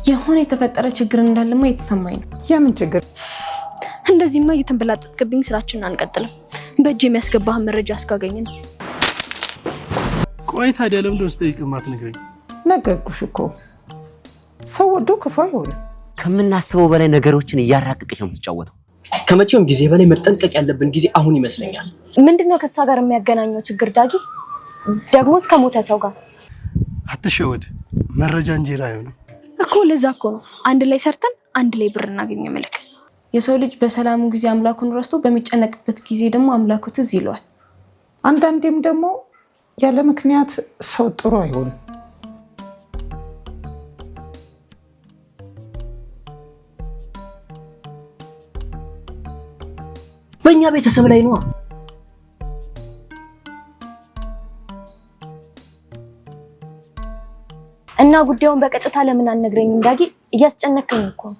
የሆነ የተፈጠረ ችግር እንዳለማ የተሰማኝ ነው። የምን ችግር? እንደዚህማ እየተንበላጠጥክብኝ ስራችንን አንቀጥልም። በእጅ የሚያስገባህን መረጃ እስካገኝ ነው። ቆይ ታዲያ ለምንድን ነው ስጠይቅ የማትነግረኝ? ነገርኩሽ እኮ፣ ሰው ወዶ ክፉ አይሆንም። ከምናስበው በላይ ነገሮችን እያራቀቀች ነው የምትጫወተው። ከመቼውም ጊዜ በላይ መጠንቀቅ ያለብን ጊዜ አሁን ይመስለኛል። ምንድን ነው ከእሷ ጋር የሚያገናኘው ችግር ዳጊ? ደግሞ እስከ ሞተ ሰው ጋር። አትሸወድ፣ መረጃ እንጀራ አይሆንም። እኮ ለዛ እኮ ነው አንድ ላይ ሰርተን አንድ ላይ ብር እናገኝ ምልክ። የሰው ልጅ በሰላሙ ጊዜ አምላኩን ረስቶ በሚጨነቅበት ጊዜ ደግሞ አምላኩ ትዝ ይለዋል። አንዳንዴም ደግሞ ያለ ምክንያት ሰው ጥሩ አይሆንም። በእኛ ቤተሰብ ላይ ነዋ። እና ጉዳዩን በቀጥታ ለምን አልነግረኝም ዳጊ? እያስጨነከኝ እኮ ነው።